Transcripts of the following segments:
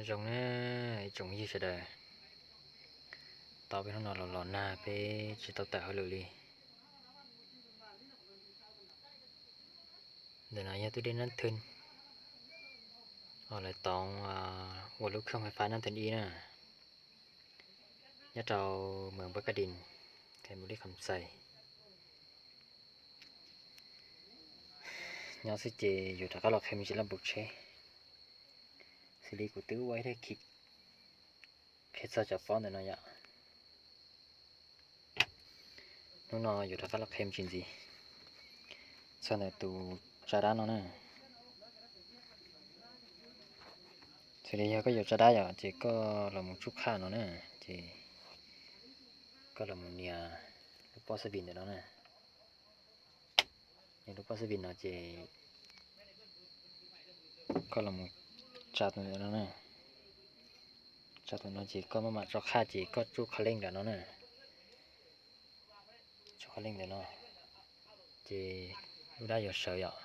Zoo na, ib tsoom yig sawv daws, tau peb hnub no los los nag peb tsis tau tawm hauj lwm li. Ntawm no yog tus dej Nab Thwj, lawv toov ua lub khooj fais fab Nab Thwj ib na, nyob rau Moos Npab Kaj Dis, khe mus li Kham Xais. Nyob xwb ces yus rov qab los qhia me ntsis laj npus tsheb, xws li kuv twb ua ib daim khiv qhia txog cov pob ntawm no yom. Hnub no yus rov qab los qhia me ntsis ntxiv txog ntawm tus tsa dab no na. Xws li yog koj yuav tsa dab yom, ces koj los mus tsuj qhaj no na, ces koj los mus nias lub pob xab vim ntawm no na. Nias lub pob xab vim no ces koj los mus tsa tus ntawm no na. Tsa tus no ces koj maj mam tso qhaj ces koj tsuj qhov leej ntawm no na. Tsuj qhov leej ntawm no ces lub dab yuav sawv yom.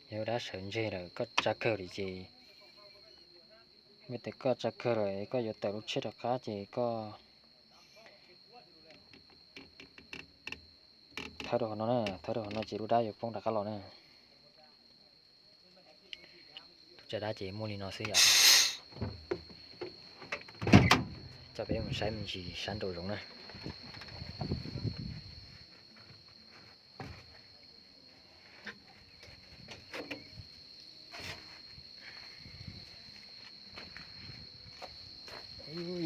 Yog lub dab sawv ntseg lawm koj tsa kawg li ces, vim tias koj tsa kawg lawm koj yuav tawm lub tsheb rov qab ces koj thawb rau qhov no na, thawb rau qhov no ces lub dab yuav poob rov qab los na. Tus tsa dab ces muaj li no xwb yom. Coj peb mus saib me ntsis sab nraum zoov na.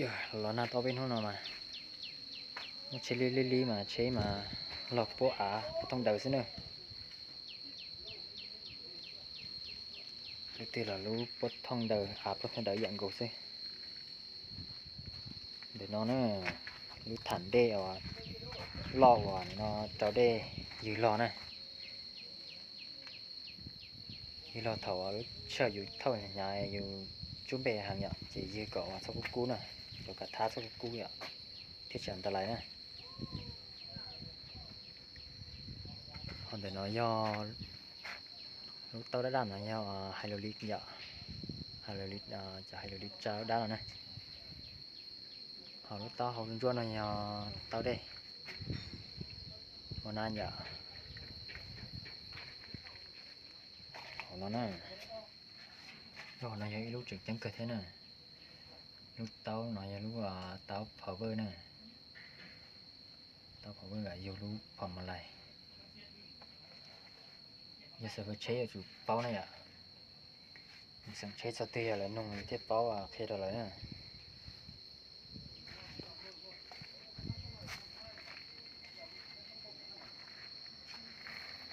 Yog los nag tau peb hnub no mas muaj tsheb li li li mas tsheb mas log puab av puab thooj daws xwb na. Lub twg los lub puab thooj daws av puab thooj daws ib yam nkaus xwb. Ntawm no na, lub tham dej uas loj uas no rau dej ywg log na. Ywg log thaum lub sij hawm yus thauj hnyav yus tsub npe heev yom, ces ywg kom uas txhob kub kub na, cov kav thab txhob kub kub yom, thiaj tsis anta lais na. Ho ntawm no yog lub taub dab dab no yog hais lus li yom, hais lus li, cov hais lus li tsa dab no na. Ho lub taub hau ntsuab no yog taub dej, ua na yom. Hauv no na, lub hauv no yog ib lub tseem ceeb kawg thiab na. Lub taub no yog lub taub power na. Taub power yug lub phom ma lais. Yog xav pab tsheb yuav tsum paub na yom. Xeem tsheb txog twg yog lawv nug thiaj paub qhia rau lawv na.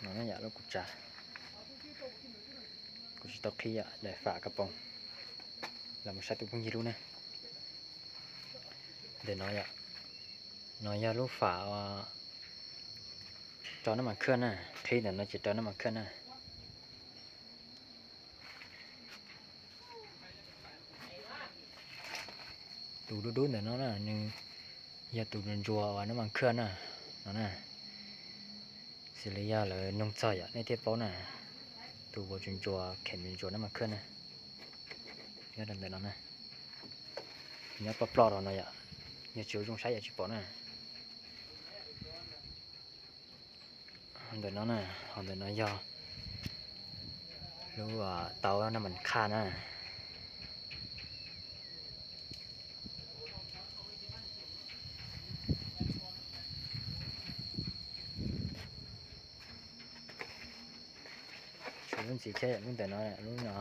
No na yom, lub kuv tsa, kuv tsis tau qhib yom, daim fam kas poos. Los mus saib tus phooj ywg lub na. Ntawm no yom, no yog lub fam rau nab mas khaj na, qhib ntawm no ces rau nab mas khaj na. Tus dub dub ntawm no na, nws yog tus ntsuas ntsuas uas nab mas khaj na, no na. Xws li yog lawv nug txog yom nej thiaj paub na, tus uas ntsuas ntsuas khem ntsuas nab mas khaj na. Nyob rau ntawm no na, nyob ploj ploj rau no yom, yog tsis ua zoo saib yom tsis pom na. Ntawm no na, ho ntawm no yog lub taub nab mas khaj na. Tshuav lub ntxiv thiab, lub ntawm no, lub no,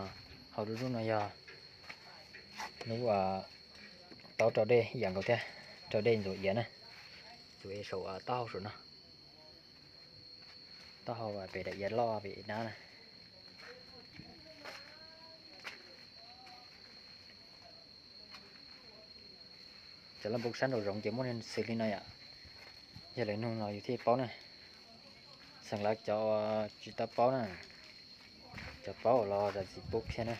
hauv lub lub no yog lub taub rau dej ib yam nkaus thiab, rau dej ntxuav iav na, ntxuav iav saum taub hau saum no, taub hau pem daim iav loj pem nab na. Cov laj npoo sab nraum zoov ces muaj xws li no yom. Yog lawv nug los yus thiaj paub na. Xeem lawv cov tsis tau paub na, cov paub los zam txim pub kiag na.